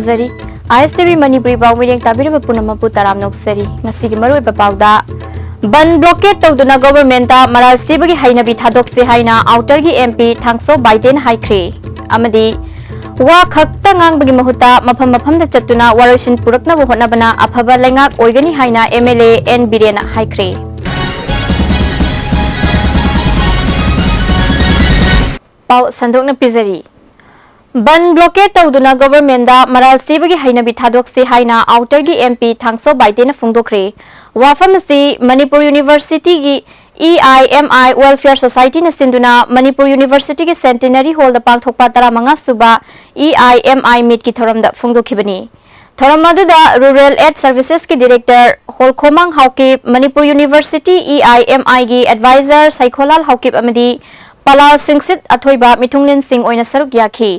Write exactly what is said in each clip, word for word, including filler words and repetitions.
ꯖꯔꯤ꯫ ꯑꯥꯏ ꯑꯦꯁ T V Manipuri ꯄꯥꯎ ꯃꯤꯠꯌꯦꯡ ꯇꯥꯕꯤꯔꯤꯕ ꯄꯨꯝꯅꯃꯛꯄꯨ ꯇꯔꯥꯝꯅ ꯑꯣꯛꯆꯔꯤ꯫ ꯉꯁꯤꯒꯤ ꯃꯔꯨꯑꯣꯏꯕ ꯄꯥꯎꯗ, ꯕꯟ ꯕ꯭ꯂꯣꯀꯦꯠ ꯇꯧꯗꯨꯅ ꯒꯣꯚꯔꯃꯦꯟꯗ ꯃꯔꯥꯜ ꯁꯤꯕꯒꯤ ꯍꯩꯅꯕꯤ ꯊꯥꯗꯣꯛꯁꯤ ꯍꯥꯏꯅ ꯑꯥꯎꯇꯔꯒꯤ ꯑꯦꯝ ꯄꯤ ꯊꯥꯡꯁꯣ ꯕꯥꯏꯗꯦꯟ ꯍꯥꯏꯈ꯭ꯔꯦ꯫ ꯑꯃꯗꯤ ꯋꯥ ꯈꯛꯇ ꯉꯥꯡꯕꯒꯤ ꯃꯍꯨꯠꯇ ꯃꯐꯝ ꯃꯐꯝꯗ ꯆꯠꯇꯨꯅ ꯋꯥꯔꯣꯏꯁꯤꯟ ꯄꯨꯔꯛꯅꯕ ꯍꯣꯠꯅꯕꯅ ꯑꯐꯕ ꯂꯩꯉꯥꯛ ꯑꯣꯏꯒꯅꯤ ꯍꯥꯏꯅ ꯑꯦꯝ ꯑꯦꯜ ꯑꯦ ꯑꯦꯟ ꯕꯤꯔꯦꯟꯅ ꯍꯥꯏꯈ꯭ꯔꯦ꯫ ꯄꯥꯎ ꯁꯟꯗꯣꯛꯅ ꯄꯤꯖꯔꯤ꯫ ꯕꯟ ꯕ꯭ꯂꯣꯀꯦꯠ ꯇꯧꯗꯨꯅ ꯒꯣꯚꯔꯃꯦꯟꯗ ꯃꯔꯥꯜ ꯁꯤꯕꯒꯤ ꯍꯩꯅꯕꯤ ꯊꯥꯗꯣꯛꯁꯤ ꯍꯥꯏꯅ ꯑꯥꯎꯇꯔꯒꯤ ꯑꯦꯝ ꯄꯤ ꯊꯥꯡꯁꯣ ꯕꯥꯏꯗꯦꯟꯅ ꯐꯣꯡꯗꯣꯛꯈ꯭ꯔꯦ꯫ ꯋꯥꯐꯝ ꯑꯁꯤ ꯃꯅꯤꯄꯨꯔ ꯌꯨꯅꯤꯚꯔꯁꯤꯇꯤꯒꯤ ꯏ ꯑꯥꯏ ꯑꯦꯝ ꯑꯥꯏ ꯋꯦꯜꯐꯤꯌꯔ ꯁꯣꯁꯥꯏꯇꯤꯅ ꯁꯤꯟꯗꯨꯅ ꯃꯅꯤꯄꯨꯔ ꯌꯨꯅꯤꯚꯔꯁꯤꯇꯤꯒꯤ ꯁꯦꯟꯇꯤꯅꯔꯤ ꯍꯣꯜꯗ ꯄꯥꯡꯊꯣꯛꯄ ꯇꯔꯥꯃꯉꯥ ꯁꯨꯕ ꯏ ꯑꯥꯏ ꯑꯦꯝ ꯑꯥꯏ ꯃꯤꯠꯀꯤ ꯊꯧꯔꯝꯗ ꯐꯣꯡꯗꯣꯛꯈꯤꯕꯅꯤ꯫ ꯊꯧꯔꯝ ꯑꯗꯨꯗ ꯔꯨꯔꯦꯜ ꯑꯦꯗ ꯁꯔꯚꯤꯁꯦꯁꯀꯤ director ꯍꯣꯜꯈꯣꯃꯥꯡ Haokip, Manipur university E ꯑꯥꯏ ꯑꯦꯝ ꯑꯥꯏꯒꯤ ꯑꯦꯗꯚꯥꯏꯖꯔ ꯁꯥꯏꯈꯣꯂꯥꯜ ꯍꯥꯎꯀꯤꯞ ꯑꯃꯗꯤ ꯄꯂꯥꯜ ꯁꯤꯡꯁꯤꯠ ꯑꯊꯣꯏꯕ ꯃꯤꯊꯨꯡꯂꯦꯟꯁꯤꯡ ꯑꯣꯏꯅ ꯁꯔꯨꯛ ꯌꯥꯈꯤ꯫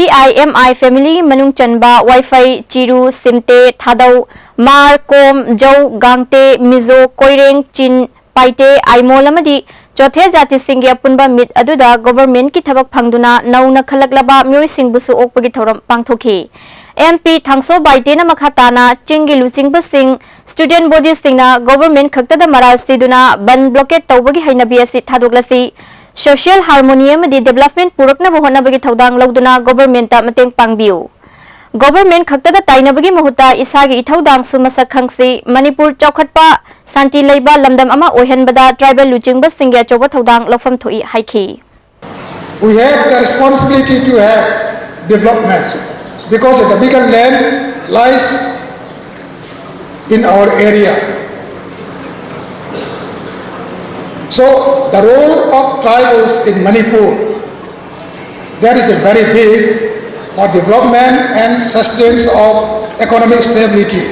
ꯏ ꯑꯥꯏ ꯑꯦꯝ ꯑꯥꯏ ꯐꯦꯃꯤꯂꯤꯒꯤ ꯃꯅꯨꯡ ꯆꯟꯕ ꯋꯥꯏꯐꯩ, ꯆꯤꯔꯨ, ꯁꯤꯝꯇꯦ, ꯊꯥꯗꯧ, ꯃꯥꯔ, ꯀꯣꯝ, ꯖꯧ, ꯒꯥꯡꯇꯦ, ꯃꯤꯖꯣ, ꯀꯣꯏꯔꯦꯡ, ꯆꯤꯟ, ꯄꯥꯏꯇꯦ, ꯑꯥꯏꯃꯣꯜ ꯑꯃꯗꯤ ꯆꯣꯊꯦ ꯖꯥꯇꯤꯁꯤꯡꯒꯤ ꯑꯄꯨꯟꯕ ꯃꯤꯠ ꯑꯗꯨꯗ ꯒꯣꯚꯔꯃꯦꯟꯠꯀꯤ ꯊꯕꯛ ꯐꯪꯗꯨꯅ ꯅꯧꯅ ꯈꯜꯂꯛꯂꯕ ꯃꯤꯑꯣꯏꯁꯤꯡꯕꯨꯁꯨ ꯑꯣꯛꯄꯒꯤ ꯊꯧꯔꯝ ꯄꯥꯡꯊꯣꯛꯈꯤ꯫ ꯑꯦꯝ ꯄꯤ ꯊꯥꯡꯁꯣ ꯕꯥꯏꯇꯦꯅ ꯃꯈꯥ ꯇꯥꯅ ꯆꯤꯡꯒꯤ ꯂꯨꯆꯤꯡꯕꯁꯤꯡ, ꯁ꯭ꯇꯨꯗꯦꯟꯠ ꯕꯣꯗꯤꯁꯤꯡꯅ ꯒꯣꯚꯔꯃꯦꯟꯠ ꯈꯛꯇꯗ ꯃꯔꯥꯜ ꯁꯤꯗꯨꯅ ꯕꯟ ꯕ꯭ꯂꯣꯀꯦꯠ ꯇꯧꯕꯒꯤ ꯍꯩꯅꯕꯤ ꯑꯁꯤ ꯊꯥꯗꯣꯛꯂꯁꯤ, ꯁꯣꯁꯤꯌꯦꯜ ꯍꯥꯔꯃꯣꯅꯤ ꯑꯃꯗꯤ ꯗꯤꯚꯦꯂꯞꯃꯦꯟꯠ ꯄꯨꯔꯛꯅꯕ ꯍꯣꯠꯅꯕꯒꯤ ꯊꯧꯗꯥꯡ ꯂꯧꯗꯨꯅ ꯒꯣꯚꯔꯃꯦꯟꯠꯇ ꯃꯇꯦꯡ ꯄꯥꯡꯕꯤꯌꯨ꯫ ꯒꯣꯚꯔꯃꯦꯟꯠ ꯈꯛꯇꯗ ꯇꯥꯏꯅꯕꯒꯤ ꯃꯍꯨꯠꯇ ꯏꯁꯥꯒꯤ ꯏꯊꯧꯗꯥꯡꯁꯨ ꯃꯁꯛ ꯈꯪꯁꯤ꯫ ꯃꯅꯤꯄꯨꯔ ꯆꯥꯎꯈꯠꯄ, ꯁꯥꯟꯇꯤ ꯂꯩꯕ ꯂꯝꯗꯝ ꯑꯃ ꯑꯣꯏꯍꯟꯕꯗ ꯇ꯭ꯔꯥꯏꯕꯦꯜ ꯂꯨꯆꯤꯡꯕꯁꯤꯡꯒꯤ ꯑꯆꯧꯕ ꯊꯧꯗꯥꯡ ꯂꯧꯐꯝ ꯊꯣꯛꯏ ꯍꯥꯏꯈꯤ꯫ We have the responsibility to have development because the bigger land lies in our area. So the role of tribals in Manipur, that is a very big for development and sustenance of economic stability.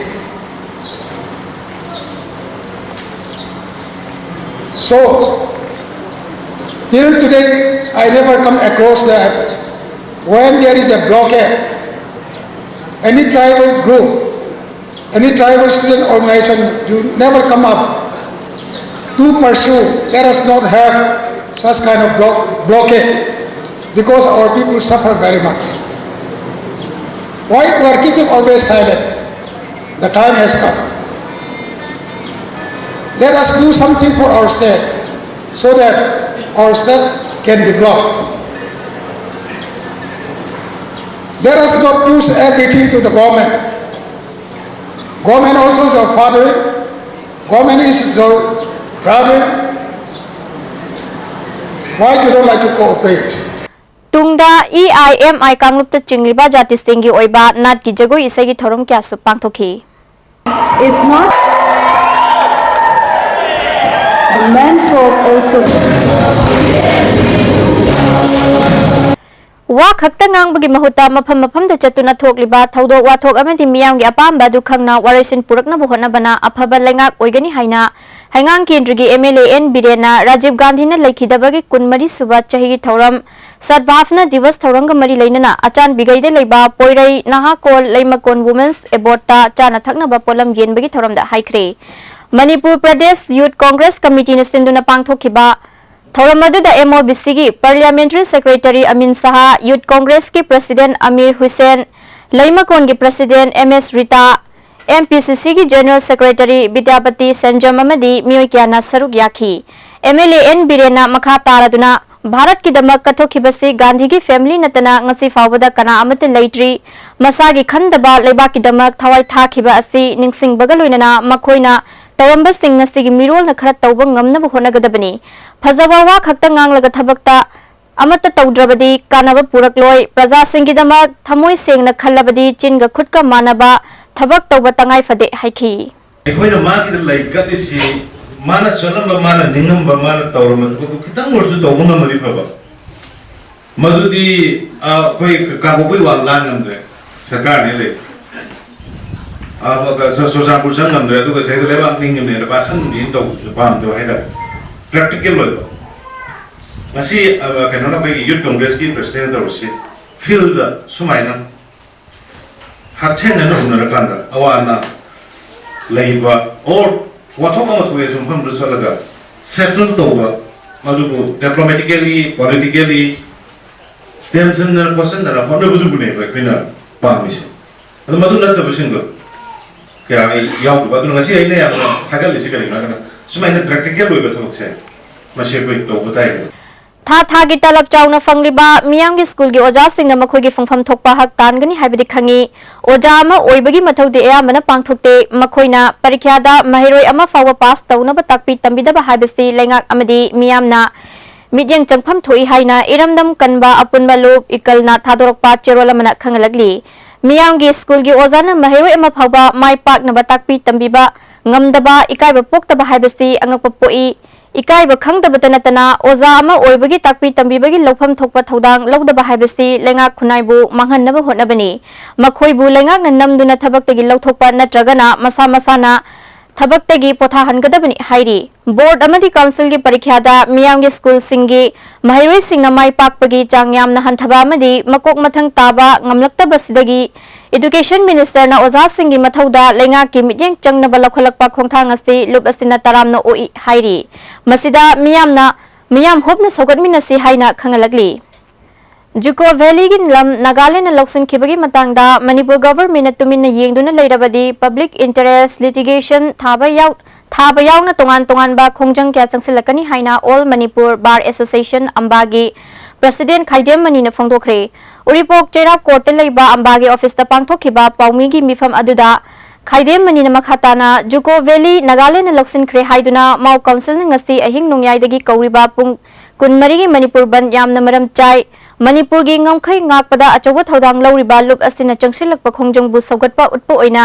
So, till today, I never come across that when there is a blockade, any tribal group, any tribal student organization, you never come up to pursue. Let us not have such kind of block, blockade because our people suffer very much. Why we are keeping always silent? The time has come. Let us do something for our state so that our state can develop. Let us not push everything to the government. Government also is our father. Government is our brother. Why you don't like to cooperate? ꯇꯨꯡꯗ E ꯑꯥꯏ M ꯑꯥꯏ ꯀꯥꯡꯂꯨꯞꯇ ꯆꯤꯡꯂꯤꯕ ꯖꯥꯇꯤꯁꯤꯡꯒꯤ ꯑꯣꯏꯕ ꯅꯥꯠꯀꯤ ꯖꯒꯣꯏ ꯏꯁꯩꯒꯤ ꯊꯧꯔꯝ ꯀꯌꯥꯁꯨ ꯄꯥꯡꯊꯣꯛꯈꯤ꯫ Is not the man folk also. ꯋꯥ ꯈꯛꯇ ꯉꯥꯡꯕꯒꯤ ꯃꯍꯨꯠꯇ ꯃꯐꯝ ꯃꯐꯝꯗ ꯆꯠꯇꯨꯅ ꯊꯣꯛꯂꯤꯕ ꯊꯧꯗꯣꯛ ꯋꯥꯊꯣꯛ ꯑꯃꯗꯤ ꯃꯤꯌꯥꯝꯒꯤ ꯑꯄꯥꯝꯕ ꯑꯗꯨ ꯈꯪꯅ ꯋꯥꯔꯣꯏꯁꯤꯟ ꯄꯨꯔꯛꯅꯕ ꯍꯣꯠꯅꯕꯅ ꯑꯐꯕ ꯂꯩꯉꯥꯛ ꯑꯣꯏꯒꯅꯤ ꯍꯥꯏꯅ ꯍꯩꯉꯥꯡ ꯀꯦꯟꯗ꯭ꯔꯒꯤ M L A N ꯕꯤꯔꯦꯟꯅ Rajiv ꯒꯥꯟꯙꯤꯅ ꯂꯩꯈꯤꯗꯕꯒꯤ ꯀꯨꯟꯃꯔꯤ ꯁꯨꯕ ꯆꯍꯤꯒꯤ ꯊꯧꯔꯝ ꯁꯗꯚꯥꯕꯅ ꯗꯤꯋꯁ ꯊꯧꯔꯝꯒ ꯃꯔꯤ ꯂꯩꯅꯅ ꯑꯆꯥꯟꯕꯤꯒꯩꯗ ꯂꯩꯕ ꯄꯣꯏꯔꯩ ꯅꯍꯥꯀꯣꯜ ꯂꯩꯃꯀꯣꯟ ꯋꯨꯃꯦꯟꯁ ꯑꯦꯕꯣꯔꯗꯇ ꯆꯥꯅ ꯊꯛꯅꯕ ꯄꯣꯠꯂꯝ ꯌꯦꯟꯕꯒꯤ ꯊꯧꯔꯝꯗ ꯍꯥꯏꯈ꯭ꯔꯦ꯫ ꯃꯅꯤꯄꯨꯔ ꯄ꯭ꯔꯗꯦꯁ ꯌꯨꯠ ꯀꯣꯡꯒ꯭ꯔꯦꯁ ꯀꯃꯤꯇꯤꯅ ꯁꯤꯟꯗꯨꯅ ꯄꯥꯡꯊꯣꯛꯈꯤꯕ ꯊꯧꯔꯝ ꯑꯗꯨꯗ ꯑꯦꯝ ꯑꯣ ꯕꯤ ꯁꯤꯒꯤ parliamentary secretary Amin Saha, youth ꯀꯣꯡꯒ꯭ꯔꯦꯁꯀꯤ ꯄ꯭ꯔꯁꯤꯗꯦꯟꯠ ꯑꯃꯤꯔ ꯍꯨꯁꯦꯟ, ꯂꯩꯃꯀꯣꯟꯒꯤ president M S Rita, M P C ꯁꯤꯒꯤ ꯖꯦꯅꯔꯦꯜ ꯁꯦꯀ꯭ꯔꯦꯇꯔꯤ ꯕꯤꯗ꯭ꯌꯥꯄꯇꯤ ꯁꯟꯖꯝ ꯑꯃꯗꯤ ꯃꯤꯑꯣꯏ ꯀꯌꯥꯅ ꯁꯔꯨꯛ ꯌꯥꯈꯤ꯫ ꯑꯦꯝ ꯑꯦꯜ ꯑꯦ ꯑꯦꯟ ꯕꯤꯔꯦꯟꯅ ꯃꯈꯥ ꯇꯥꯔꯗꯨꯅ ꯚꯥꯔꯠꯀꯤꯗꯃꯛ ꯀꯠꯊꯣꯛꯈꯤꯕꯁꯤ ꯒꯥꯟꯙꯤꯒꯤ ꯐꯦꯃꯤꯂꯤ ꯅꯠꯇꯅ ꯉꯁꯤ ꯐꯥꯎꯕꯗ ꯀꯅꯥ ꯑꯃꯠꯇ ꯂꯩꯇ꯭ꯔꯤ꯫ ꯃꯁꯥꯒꯤ ꯈꯟꯗꯕ ꯂꯩꯕꯥꯛꯀꯤꯗꯃꯛ ꯊꯋꯥꯏ ꯊꯥꯈꯤꯕ ꯑꯁꯤ ꯅꯤꯡꯁꯤꯡꯕꯒ ꯂꯣꯏꯅꯅ ꯃꯈꯣꯏꯅ ꯇꯧꯔꯝꯕꯁꯤꯡ ꯉꯁꯤꯒꯤ ꯃꯤꯔꯣꯜꯅ ꯈꯔ ꯇꯧꯕ ꯉꯝꯅꯕ ꯍꯣꯠꯅꯒꯗꯕꯅꯤ꯫ ꯐꯖꯕ ꯋꯥ ꯈꯛꯇ ꯉꯥꯡꯂꯒ ꯊꯕꯛꯇ ꯑꯃꯠꯇ ꯇꯧꯗ꯭ꯔꯕꯗꯤ ꯀꯥꯟꯅꯕ ꯄꯨꯔꯛꯂꯣꯏ꯫ ꯄ꯭ꯔꯖꯥꯁꯤꯡꯒꯤꯗꯃꯛ ꯊꯃꯣꯏ ꯁꯦꯡꯅ ꯈꯜꯂꯕꯗꯤ ꯆꯤꯟꯒ ꯈꯨꯠꯀ ꯃꯥꯟꯅꯕ ꯊꯕꯛ ꯇꯧꯕ ꯇꯉꯥꯏ ꯐꯗꯦ ꯍꯥꯏꯈꯤ꯫ ꯑꯩꯈꯣꯏꯅ ꯃꯥꯒꯤꯗ ꯂꯩꯒꯠꯂꯤꯁꯤ ꯃꯥꯅ ꯆꯠꯂꯝꯕ, ꯃꯥꯅ ꯅꯤꯡꯉꯝꯕ, ꯃꯥꯅ ꯇꯧꯔꯝꯕ ꯊꯕꯛꯇꯨ ꯈꯤꯇꯪ ꯑꯣꯏꯔꯁꯨ ꯇꯧꯕ ꯉꯝꯃꯗꯤ ꯐꯕ꯫ ꯃꯗꯨꯗꯤ ꯑ, ꯑꯩꯈꯣꯏ ꯀꯥꯡꯄꯣꯛꯄꯤ ꯋꯥꯡ ꯂꯥꯟ ꯉꯝꯗ꯭ꯔꯦ ꯁꯔꯀꯥꯔꯅꯦ ꯂꯩ꯫ ꯑ, ꯆꯨꯔꯆꯥꯟꯄꯨꯔ ꯆꯪ ꯉꯝꯗ꯭ꯔꯦ, ꯑꯗꯨꯒ ꯁꯤꯗꯩꯗ ꯂꯩꯕꯥꯛ ꯅꯤꯡꯉꯝꯅꯦꯅ ꯄꯥꯁꯟꯕꯤꯅ ꯇꯧꯕꯁꯨ ꯄꯥꯝꯗꯕ ꯍꯥꯏꯇꯥꯔꯦ꯫ ꯄ꯭ꯔꯦꯛꯇꯤꯀꯦꯜ ꯑꯣꯏꯕ꯫ ꯉꯁꯤ ꯑ, ꯀꯩꯅꯣꯅ ꯑꯩꯈꯣꯏꯒꯤ ꯌꯨꯠ ꯀꯣꯡꯒ꯭ꯔꯦꯁꯀꯤ ꯄ꯭ꯔꯁꯤꯗꯦꯟ ꯇꯧꯔꯤꯁꯤ ꯐꯤꯜꯗ ꯁꯨꯃꯥꯏꯅ ꯍꯛꯊꯦꯡꯅꯅ ꯎꯅꯔꯀꯥꯟꯗ ꯑꯋꯥ ꯑꯅꯥ ꯂꯩꯕ ꯑꯣꯔ ꯋꯥꯊꯣꯛ ꯑꯃ ꯊꯣꯛꯑꯦꯁꯨ ꯃꯐꯝꯗꯨꯗ ꯆꯠꯂꯒ ꯁꯦꯇꯜ ꯇꯧꯕ, ꯃꯗꯨꯕꯨ ꯗꯤꯄ꯭ꯂꯣꯃꯦꯇꯤꯀꯦꯜꯂꯤ, ꯄꯣꯂꯤꯇꯤꯀꯦꯜꯂꯤ ꯇꯦꯝꯁꯤꯟꯗꯅ ꯈꯣꯠꯆꯤꯟꯗꯅ ꯍꯣꯠꯅꯕꯗꯨꯕꯨꯅꯦꯕ ꯑꯩꯈꯣꯏꯅ ꯄꯥꯝꯃꯤꯁꯦ꯫ ꯑꯗꯨ ꯃꯗꯨ ꯅꯠꯇꯕꯁꯤꯡꯗꯣ ꯀꯌꯥ ꯑꯩ ꯌꯥꯎꯗꯕ꯫ ꯑꯗꯨꯅ ꯉꯁꯤ ꯑꯩꯅ ꯌꯥꯝꯅ ꯊꯥꯒꯠꯂꯤꯁꯤ ꯀꯔꯤꯒꯤꯅꯣ ꯍꯥꯏꯔꯀꯥꯟꯗ, ꯁꯨꯃꯥꯏꯅ practical ꯑꯣꯏꯕ ꯊꯕꯛꯁꯦ ꯃꯁꯤ ꯑꯩꯈꯣꯏ ꯇꯧꯕ ꯇꯥꯏ꯫ ꯊꯥ ꯊꯥꯒꯤ ꯇꯂꯕ ꯆꯥꯎꯅ ꯐꯪꯂꯤꯕ ꯃꯤꯌꯥꯝꯒꯤ ꯁ꯭ꯀꯨꯜꯒꯤ ꯑꯣꯖꯥꯁꯤꯡꯅ ꯃꯈꯣꯏꯒꯤ ꯐꯪꯐꯝ ꯊꯣꯛꯄ ꯍꯛ ꯇꯥꯟꯒꯅꯤ ꯍꯥꯏꯕꯗꯤ ꯈꯪꯏ꯫ ꯑꯣꯖꯥ ꯑꯃ ꯑꯣꯏꯕꯒꯤ ꯃꯊꯧꯗꯤ ꯑꯌꯥꯝꯕꯅ ꯄꯥꯡꯊꯣꯛꯇꯦ꯫ ꯃꯈꯣꯏꯅ ꯄꯔꯤꯈ꯭ꯌꯥꯗ ꯃꯍꯩꯔꯣꯏ ꯑꯃ ꯐꯥꯎꯕ ꯄꯥꯁ ꯇꯧꯅꯕ ꯇꯥꯛꯄꯤ ꯇꯝꯕꯤꯗꯕ ꯍꯥꯏꯕꯁꯤ ꯂꯩꯉꯥꯛ ꯑꯃꯗꯤ ꯃꯤꯌꯥꯝꯅ ꯃꯤꯠꯌꯦꯡ ꯆꯪꯐꯝ ꯊꯣꯛꯏ ꯍꯥꯏꯅ ꯏꯔꯝꯗꯝ ꯀꯟꯕ ꯑꯄꯨꯟꯕ ꯂꯨꯞ ꯏꯀꯜꯅ ꯊꯥꯗꯣꯔꯛꯄ ꯆꯦꯔꯣꯜ ꯑꯃꯅ ꯈꯪꯍꯜꯂꯛꯂꯤ꯫ ꯃꯤꯌꯥꯝꯒꯤ ꯁ꯭ꯀꯨꯜꯒꯤ ꯑꯣꯖꯥꯅ ꯃꯍꯩꯔꯣꯏ ꯑꯃ ꯐꯥꯎꯕ ꯃꯥꯏ ꯄꯥꯛꯅꯕ ꯇꯥꯛꯄꯤ ꯇꯝꯕꯤꯕ ꯉꯝꯗꯕ, ꯏꯀꯥꯏꯕ ꯄꯣꯛꯇꯕ ꯍꯥꯏꯕꯁꯤ ꯑꯉꯛꯄ ꯄꯣꯛꯏ꯫ ꯏꯀꯥꯏꯕ ꯈꯪꯗꯕꯇ ꯅꯠꯇꯅ ꯑꯣꯖꯥ ꯑꯃ ꯑꯣꯏꯕꯒꯤ ꯇꯥꯛꯄꯤ ꯇꯝꯕꯤꯕꯒꯤ ꯂꯧꯐꯝ ꯊꯣꯛꯄ ꯊꯧꯗꯥꯡ ꯂꯧꯗꯕ ꯍꯥꯏꯕꯁꯤ ꯂꯩꯉꯥꯛ ꯈꯨꯟꯅꯥꯏꯕꯨ ꯃꯥꯡꯍꯟꯅꯕ ꯍꯣꯠꯅꯕꯅꯤ꯫ ꯃꯈꯣꯏꯕꯨ ꯂꯩꯉꯥꯛꯅ ꯅꯝꯗꯨꯅ ꯊꯕꯛꯇꯒꯤ ꯂꯧꯊꯣꯛꯄ ꯅꯠꯇ꯭ꯔꯒꯅ ꯃꯁꯥ ꯃꯁꯥꯅ ꯊꯕꯛꯇꯒꯤ ꯄꯣꯊꯥꯍꯟꯒꯗꯕꯅꯤ ꯍꯥꯏꯔꯤ꯫ ꯕꯣꯔꯗ ꯑꯃꯗꯤ ꯀꯥꯎꯟꯁꯤꯜꯒꯤ ꯄꯔꯤꯈ꯭ꯌꯥꯗ ꯃꯤꯌꯥꯝꯒꯤ ꯁ꯭ꯀꯨꯜꯁꯤꯡꯒꯤ ꯃꯍꯩꯔꯣꯏꯁꯤꯡꯅ ꯃꯥꯏ ꯄꯥꯛꯄꯒꯤ ꯆꯥꯡ ꯌꯥꯝꯅ ꯍꯟꯊꯕ ꯑꯃꯗꯤ ꯃꯀꯣꯛ ꯃꯊꯪ ꯇꯥꯕ ꯉꯝꯂꯛꯇꯕꯁꯤꯗꯒꯤ Education Ministerꯅ ꯑꯣꯖꯥꯁꯤꯡꯒꯤ ꯃꯊꯧꯗ ꯂꯩꯉꯥꯛꯀꯤ ꯃꯤꯠꯌꯦꯡ ꯆꯪꯅꯕ ꯂꯧꯈꯠꯂꯛꯄ ꯈꯣꯡꯊꯥꯡ ꯑꯁꯤ ꯂꯨꯞ ꯑꯁꯤꯅ ꯇꯔꯥꯝꯅ ꯑꯣꯛꯏ ꯍꯥꯏꯔꯤ꯫ ꯃꯁꯤꯗ ꯃꯤꯌꯥꯝꯅ ꯃꯤꯌꯥꯝ ꯍꯨꯞꯅ ꯁꯧꯒꯠꯃꯤꯟꯅꯁꯤ ꯍꯥꯏꯅ ꯈꯪꯍꯜꯂꯛꯂꯤ꯫ ꯖꯨꯀꯣ ꯚꯦꯂꯤꯒꯤ ꯂꯝ ꯅꯥꯒꯥꯂꯦꯟꯅ ꯂꯧꯁꯤꯟꯈꯤꯕꯒꯤ ꯃꯇꯥꯡꯗ ꯃꯅꯤꯄꯨꯔ ꯒꯚꯔꯟꯃꯦꯟꯠꯅ ꯇꯨꯃꯤꯟꯅ ꯌꯦꯡꯗꯨꯅ ꯂꯩꯔꯕꯗꯤ public interest litigation ꯊꯥꯕ ꯌꯥꯎ ꯊꯥꯕ ꯌꯥꯎꯅ ꯇꯣꯉꯥꯟ ꯇꯣꯉꯥꯟꯕ ꯈꯣꯡꯖꯪ ꯀꯌꯥ ꯆꯪꯁꯤꯜꯂꯛꯀꯅꯤ ꯍꯥꯏꯅ All Manipur Bar Association ꯑꯝꯕꯥꯒꯤ president ꯈꯥꯏꯗꯦꯝ ꯃꯅꯤꯅ ꯐꯣꯡꯗꯣꯛꯈ꯭ꯔꯦ꯫ ꯎꯔꯤꯄꯣꯛ ꯆꯩꯔꯥꯎ courtꯇ ꯂꯩꯕ ꯑꯝꯕꯥꯒꯤ officeꯇ ꯄꯥꯡꯊꯣꯛꯈꯤꯕ ꯄꯥꯎꯃꯤꯒꯤ ꯃꯤꯐꯝ ꯑꯗꯨꯗ ꯈꯥꯏꯗꯦꯝ ꯃꯅꯤꯅ ꯃꯈꯥ ꯇꯥꯅ ꯖꯨꯀꯣ ꯚꯦꯂꯤ ꯅꯥꯒꯥꯂꯦꯟꯅ ꯂꯧꯁꯤꯟꯈ꯭ꯔꯦ ꯍꯥꯏꯗꯨꯅ ꯃꯥꯎ ꯀꯥꯎꯟꯁꯤꯜꯅ ꯉꯁꯤ ꯑꯍꯤꯡ ꯅꯣꯡꯌꯥꯏꯗꯒꯤ ꯀꯧꯔꯤꯕ ꯄꯨꯡ ꯀꯨꯟꯃꯔꯤꯒꯤ ꯃꯅꯤꯄꯨꯔ ꯕꯟꯗ ꯌꯥꯝꯅ ꯃꯔꯝ ꯆꯥꯏ꯫ ꯃꯅꯤꯄꯨꯔꯒꯤ ꯉꯝꯈꯩ ꯉꯥꯛꯄꯗ ꯑꯆꯧꯕ ꯊꯧꯗꯥꯡ ꯂꯧꯔꯤꯕ ꯂꯨꯞ ꯑꯁꯤꯅ ꯆꯪꯁꯤꯜꯂꯛꯄ ꯈꯣꯡꯖꯪꯕꯨ ꯁꯧꯒꯠꯄ ꯎꯠꯄ ꯑꯣꯏꯅ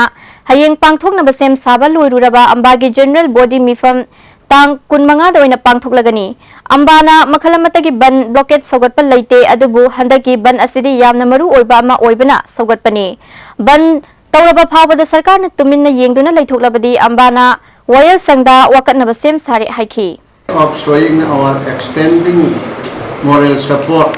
ꯍꯌꯦꯡ ꯄꯥꯡꯊꯣꯛꯅꯕ ꯁꯦꯝ ꯁꯥꯕ ꯂꯣꯏꯔꯨꯔꯕ ꯑꯝꯕꯥꯒꯤ general body ꯃꯤꯐꯝ ꯇꯥꯡ ꯀꯨꯟꯃꯉꯥꯗ ꯑꯣꯏꯅ ꯄꯥꯡꯊꯣꯛꯂꯒꯅꯤ꯫ ꯑꯝꯕꯥꯅ ꯃꯈꯜ ꯑꯃꯠꯇꯒꯤ ꯕꯟꯗ blockade ꯁꯧꯒꯠꯄ ꯂꯩꯇꯦ, ꯑꯗꯨꯕꯨ ꯍꯟꯗꯛꯀꯤ ꯕꯟꯗ ꯑꯁꯤꯗꯤ ꯌꯥꯝꯅ ꯃꯔꯨ ꯑꯣꯏꯕ ꯑꯃ ꯑꯣꯏꯕꯅ ꯁꯧꯒꯠꯄꯅꯤ꯫ ꯕꯟꯗ ꯇꯧꯔꯕ ꯐꯥꯎꯕꯗ ꯁꯔꯀꯥꯔꯅ ꯇꯨꯃꯤꯟꯅ ꯌꯦꯡꯗꯨꯅ ꯂꯩꯊꯣꯛꯂꯕꯗꯤ ꯑꯝꯕꯥꯅ ꯋꯥꯌꯦꯜꯁꯪꯗ ꯋꯥꯀꯠꯅꯕ ꯁꯦꯝ ꯁꯥꯔꯦ ꯍꯥꯏꯈꯤ꯫ of showing our extending moral support,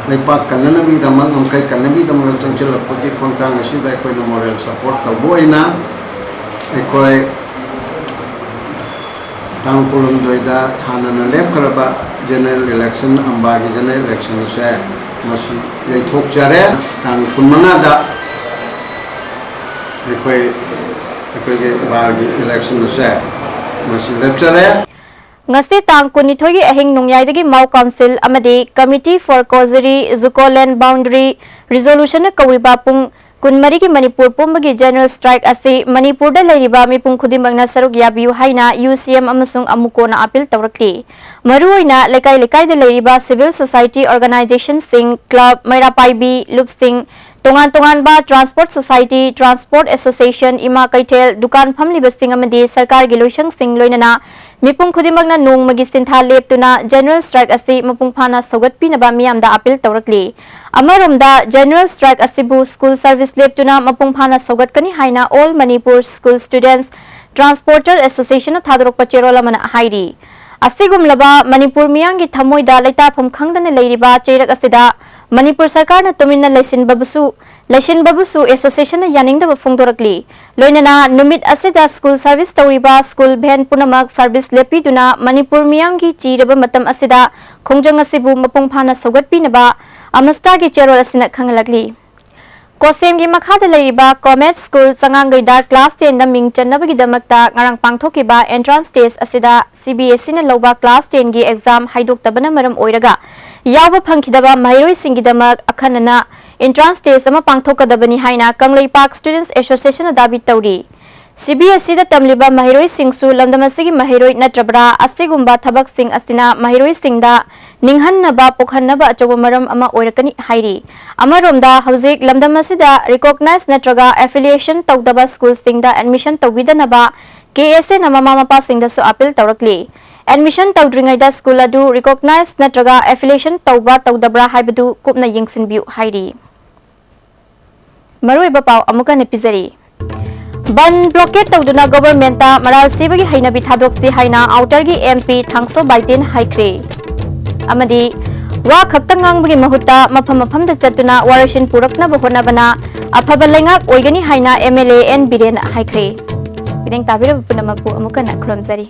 ꯂꯩꯄꯥꯛ ꯀꯟꯅꯅꯕꯒꯤꯗꯃꯛ, ꯉꯝꯈꯩ ꯀꯟꯅꯕꯒꯤꯗꯃꯛ ꯆꯪꯁꯤꯜꯂꯛꯄꯒꯤ ꯈꯣꯡꯊꯥꯡ ꯑꯁꯤꯗ ꯑꯩꯈꯣꯏꯅ moral support ꯇꯧꯕ ꯑꯣꯏꯅ ꯑꯩꯈꯣꯏ ꯇꯥꯡ ꯀꯨꯟꯍꯨꯝꯗꯣꯏꯗ ꯍꯥꯟꯅꯅ ꯂꯦꯞꯈ꯭ꯔꯕ general election, ꯑꯝꯕꯥꯒꯤ general election ꯑꯁꯦ ꯃꯁꯤ ꯌꯩꯊꯣꯛꯆꯔꯦ꯫ ꯇꯥꯡ ꯀꯨꯟꯃꯉꯥꯗ ꯑꯩꯈꯣꯏ ꯑꯩꯈꯣꯏꯒꯤ ꯕꯥꯔꯒꯤ ꯏꯂꯦꯛꯁꯟ ꯑꯁꯦ ꯃꯁꯤ ꯂꯦꯞꯆꯔꯦ꯫ ꯉꯁꯤ ꯇꯥꯡ ꯀꯨꯟꯅꯤꯊꯣꯏꯒꯤ ꯑꯍꯤꯡ ꯅꯣꯡꯌꯥꯏꯗꯒꯤ Mao Council ꯑꯃꯗꯤ Committee for Kozhiri Zuko Land Boundary Resolution ꯅ ꯀꯧꯔꯤꯕ ꯄꯨꯡ ꯀꯨꯟꯃꯔꯤꯒꯤ ꯃꯅꯤꯄꯨꯔ ꯄꯨꯝꯕꯒꯤ General Strike ꯑꯁꯤ ꯃꯅꯤꯄꯨꯔꯗ ꯂꯩꯔꯤꯕ ꯃꯤꯄꯨꯝ ꯈꯨꯗꯤꯡꯃꯛꯅ ꯁꯔꯨꯛ ꯌꯥꯕꯤꯌꯨ ꯍꯥꯏꯅ U C M ꯑꯃꯁꯨꯡ ꯑꯃꯨꯀꯣꯅ appeal ꯇꯧꯔꯛꯂꯤ꯫ ꯃꯔꯨꯑꯣꯏꯅ ꯂꯩꯀꯥꯏ ꯂꯩꯀꯥꯏꯗ ꯂꯩꯔꯤꯕ civil society organization ꯁꯤꯡ, club, ꯃꯩꯔꯥ ꯄꯥꯏꯕꯤ, ꯂꯨꯞꯁꯤꯡ, ꯇꯣꯉꯥꯟ ꯇꯣꯉꯥꯟꯕ transport society, transport association, ꯏꯃꯥ ꯀꯩꯊꯦꯜ, ꯗꯨꯀꯥꯟ ꯐꯝꯂꯤꯕꯁꯤꯡ ꯑꯃꯗꯤ ꯁꯔꯀꯥꯔꯒꯤ ꯂꯣꯏꯁꯪꯁꯤꯡ, ꯂꯣꯏꯅꯅ ꯃꯤꯄꯨꯝ ꯈꯨꯗꯤꯡꯃꯛꯅ ꯅꯣꯡꯃꯒꯤ ꯁꯤꯟꯊꯥ ꯂꯦꯞꯇꯨꯅ General Strike ꯑꯁꯤ ꯃꯄꯨꯡ ꯐꯥꯅ ꯁꯧꯒꯠꯄꯤꯅꯕ ꯃꯤꯌꯥꯝꯗ appeal ꯇꯧꯔꯛꯂꯤ꯫ ꯑꯃꯔꯣꯝꯗ, General Strike ꯑꯁꯤꯕꯨ school service ꯂꯦꯞꯇꯨꯅ ꯃꯄꯨꯡ ꯐꯥꯅ ꯁꯧꯒꯠꯀꯅꯤ ꯍꯥꯏꯅ All Manipur School Students Transporter Association ꯅ ꯊꯥꯗꯣꯔꯛꯄ ꯆꯦꯔꯣꯜ ꯑꯃꯅ ꯍꯥꯏꯔꯤ꯫ ꯑꯁꯤꯒꯨꯝꯂꯕ ꯃꯅꯤꯄꯨꯔ ꯃꯤꯌꯥꯝꯒꯤ ꯊꯃꯣꯏꯗ ꯂꯩꯇꯥꯐꯝ ꯈꯪꯗꯅ ꯂꯩꯔꯤꯕ ꯆꯩꯔꯛ ꯑꯁꯤꯗ ꯃꯅꯤꯄꯨꯔ ꯁꯔꯀꯥꯔꯅ ꯇꯨꯃꯤꯟꯅ ꯂꯩꯁꯤꯟꯕꯕꯨꯁꯨ, ꯂꯩꯁꯤꯟꯕꯕꯨꯁꯨ association ꯅ ꯌꯥꯅꯤꯡꯗꯕ ꯐꯣꯡꯗꯣꯔꯛꯂꯤ꯫ ꯂꯣꯏꯅꯅ ꯅꯨꯃꯤꯠ ꯑꯁꯤꯗ school service ꯇꯧꯔꯤꯕ school van ꯄꯨꯝꯅꯃꯛ service ꯂꯦꯞꯄꯤꯗꯨꯅ ꯃꯅꯤꯄꯨꯔ ꯃꯤꯌꯥꯝꯒꯤ ꯆꯤꯔꯕ ꯃꯇꯝ ꯑꯁꯤꯗ ꯈꯣꯡꯖꯪ ꯑꯁꯤꯕꯨ ꯃꯄꯨꯡ ꯐꯥꯅ ꯁꯧꯒꯠꯄꯤꯅꯕ ꯑꯃꯁꯇꯥꯒꯤ ꯆꯦꯔꯣꯜ ꯑꯁꯤꯅ ꯈꯪꯍꯜꯂꯛꯂꯤ꯫ ꯀꯣꯁꯦꯝꯒꯤ ꯃꯈꯥꯗ ꯂꯩꯔꯤꯕ ꯀꯣꯃꯦꯠ ꯁ꯭ꯀꯨꯜ ꯆꯉꯥꯡꯒꯩꯗ class ten ꯗ ꯃꯤꯡ ꯆꯟꯅꯕꯒꯤꯗꯃꯛꯇ ꯉꯔꯥꯡ ꯄꯥꯡꯊꯣꯛꯈꯤꯕ entrance test ꯑꯁꯤꯗ C B S E ꯅ ꯂꯧꯕ class ten ꯒꯤ exam ꯍꯥꯏꯗꯣꯛꯇꯕꯅ ꯃꯔꯝ ꯑꯣꯏꯔꯒ ꯌꯥꯎꯕ ꯐꯪꯈꯤꯗꯕ ꯃꯍꯩꯔꯣꯏꯁꯤꯡꯒꯤꯗꯃꯛ ꯑꯈꯟꯅꯅ entrance test ꯑꯃ ꯄꯥꯡꯊꯣꯛꯀꯗꯕꯅꯤ ꯍꯥꯏꯅ ꯀꯪꯂꯩꯄꯥꯛ Students Association ꯅ ꯗꯥꯕꯤ ꯇꯧꯔꯤ꯫ C B S E ꯗ ꯇꯝꯂꯤꯕ ꯃꯍꯩꯔꯣꯏꯁꯤꯡꯁꯨ ꯂꯝꯗꯝ ꯑꯁꯤꯒꯤ ꯃꯍꯩꯔꯣꯏ ꯅꯠꯇ꯭ꯔꯕ꯭ꯔꯥ? ꯑꯁꯤꯒꯨꯝꯕ ꯊꯕꯛꯁꯤꯡ ꯑꯁꯤꯅ ꯃꯍꯩꯔꯣꯏꯁꯤꯡꯗ ꯅꯤꯡꯍꯟꯅꯕ ꯄꯣꯛꯍꯟꯅꯕ ꯑꯆꯧꯕ ꯃꯔꯝ ꯑꯃ ꯑꯣꯏꯔꯛꯀꯅꯤ ꯍꯥꯏꯔꯤ꯫ ꯑꯃꯔꯣꯝꯗ, ꯍꯧꯖꯤꯛ ꯂꯝꯗꯝ ꯑꯁꯤꯗ recognize ꯅꯠꯇ꯭ꯔꯒ affiliation ꯇꯧꯗꯕ ꯁ꯭ꯀꯨꯜꯁꯤꯡꯗ admission ꯇꯧꯕꯤꯗꯅꯕ K S A ꯅ ꯃꯃꯥ ꯃꯄꯥꯁꯤꯡꯗꯁꯨ appeal ꯇꯧꯔꯛꯂꯤ꯫ Admission ꯇꯧꯗ꯭ꯔꯤꯉꯩꯗ ꯁ꯭ꯀꯨꯜ ꯑꯗꯨ recognize ꯅꯠꯇ꯭ꯔꯒ affiliation ꯇꯧꯕ ꯇꯧꯗꯕ꯭ꯔꯥ ꯍꯥꯏꯕꯗꯨ ꯀꯨꯞꯅ ꯌꯦꯡꯁꯤꯟꯕꯤꯌꯨ ꯍꯥꯏꯔꯤ꯫ ꯃꯔꯨꯑꯣꯏꯕ ꯄꯥꯎ ꯑꯃꯨꯛ ꯍꯟꯅ ꯄꯤꯖꯔꯤ꯫ ꯕꯟ blockade ꯇꯧꯗꯨꯅ government ꯇ ꯃꯔꯥꯜ ꯁꯤꯕꯒꯤ ꯍꯩꯅꯕꯤ ꯊꯥꯗꯣꯛꯁꯤ ꯍꯥꯏꯅ Outer ꯒꯤ M P ꯊꯥꯡꯁꯣ ꯕꯥꯏꯇꯦꯟ ꯍꯥꯏꯈ꯭ꯔꯦ꯫ ꯑꯃꯗꯤ ꯋꯥ ꯈꯛꯇ ꯉꯥꯡꯕꯒꯤ ꯃꯍꯨꯠꯇ ꯃꯐꯝ ꯃꯐꯝꯗ ꯆꯠꯇꯨꯅ ꯋꯥꯔꯣꯏꯁꯤꯟ ꯄꯨꯔꯛꯅꯕ ꯍꯣꯠꯅꯕꯅ ꯑꯐꯕ ꯂꯩꯉꯥꯛ ꯑꯣꯏꯒꯅꯤ ꯍꯥꯏꯅ M L A N ꯕꯤꯔꯦꯟꯅ ꯍꯥꯏꯈ꯭ꯔꯦ꯫ ꯃꯤꯠꯌꯦꯡ ꯇꯥꯕꯤꯔꯕ ꯄꯨꯝꯅꯃꯛꯄꯨ ꯑꯃꯨꯛ ꯍꯟꯅ ꯈꯨꯔꯨꯝꯖꯔꯤ꯫